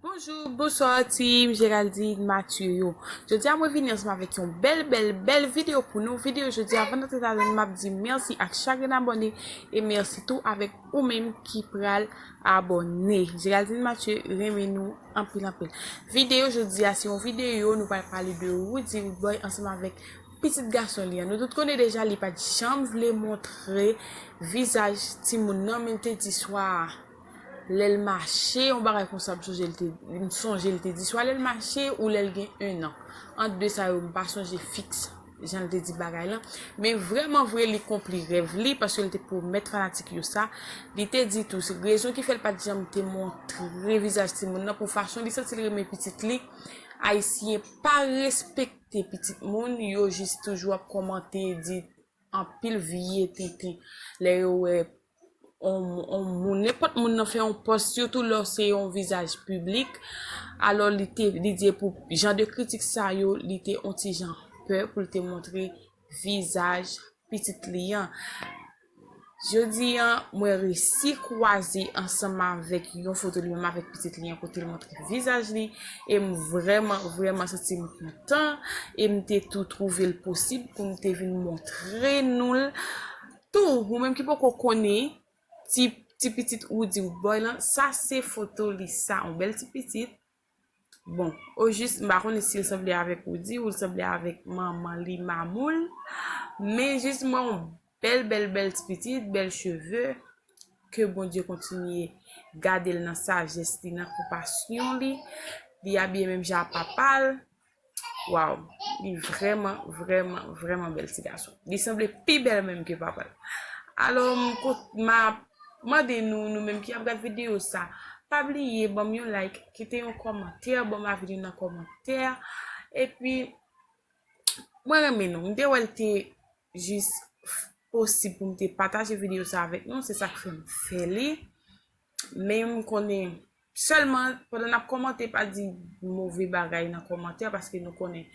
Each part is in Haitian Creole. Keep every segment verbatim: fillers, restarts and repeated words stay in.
Bonjou, bonswa team Géraldine Mathieu yo. Jodi a mwen vini ansanm avèk yon bèl, bèl, bèl videyo pou nou. Videyo jodi a, avan n antre ladan l, m ap di mèsi ak chak grenn abòne e mèsi tou avèk ou menm ki pral abòne. Géraldine Mathieu renmen nou anpil, anpil. Videyo jodi a, se yon videyo nou pral pale de Roody Roodboy ansanm avèk pitit gason li an. Nou tout konnen deja li pa t janm vle montre vizaj timoun nan, men l te di swa lè l mache, yon bagay konsa, m sonje l te, m sonje l te di, swa lè l mache ou lè l gen ennan. Ant de sa yo, m pa sonje fiks jan l te di bagay lan. Men vrèman vre, li konpli rèv li, paske l te pwomèt fanatik yo sa. Li te di tou, se rezon ki fè l pa t janm te montre vizaj timoun nan, pou fason li santi l renmen pitit li. Ayisyen pa respekte pitit moun, yo jis toujou ap kòmante, di anpil vye tenten. Lè yo wè on, on moun, nenpòt moun nan fè yon pòs, sitou lè w se yon vizaj piblik, alò li te, li di pou jan de kritik sa yo, li te on ti jan pè pou l te montre vizaj pitit li an. Jodi a, mwen resi kwaze ansanm avèk yon foto li menm avèk pitit li an kote l montre vizaj li, e m vrèman, vrèman santi m kontan, e m te tou twouve l posib pou m te vin montre nou l. Tou, ou menm ki poko konnen, ti, ti pitit Roody Roodboy lan, sa se foto li sa, yon bèl ti pitit. Bon, o jis, m pa konnen si l sanble avèk Roody ou l sanble avèk manman li, Mamoul. Men jis m wè yon bèl, bèl, bèl ti pitit, bèl cheve. Ke Bondye kontinye gade l nan sajès li, nan konpasyon li. Li abiye menm jan a papa l. Waw, li vrèman, vrèman, vrèman bèl ti gason. Li sanble pi bèl menm ke papa l. Alò, m kont-, m ap mande nou, nou menm ki ap gad videyo sa, pa bliye ban m yon like, kite yon kòmantè, ban m avi nou nan kòmantè. Epi, mwen renmen nou. M te wè l te jis posib pou m te pataje videyo sa avèk nou, se sa k fè m fè li. Men m konnen sèlman pandan n ap kòmante, pa di move bagay nan kòmantè, paske nou konnen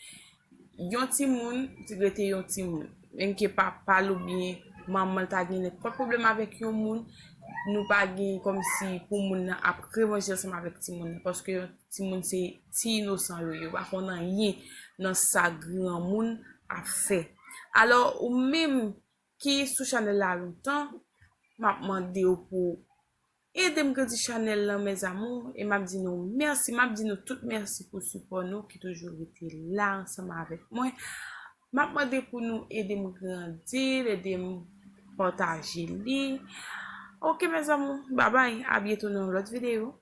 yon timoun rete yon timoun. Menm ke papa l oubyen manman l ta gen nenpòt pwoblèm avèk yon moun, nou pa gen kòmsi pou moun nan ap revanje ansanm avèk timoun nan, paske yon timoun se ti inosan yo ye, yo pa konn anyen nan sa granmoun ap fè. Alò, ou menm ki sou chanèl la lontan, m ap mande w pou ede m grandi chanèl lan, mes amours, e m ap di nou mèsi, m ap di nou tout mèsi pou sipò nou ki toujou rete la ansanm avèk mwen. M ap mande pou nou ede m grandi l, ede m pataje li. Ok, mes amours, babay, a byento nan yon lòt videyo.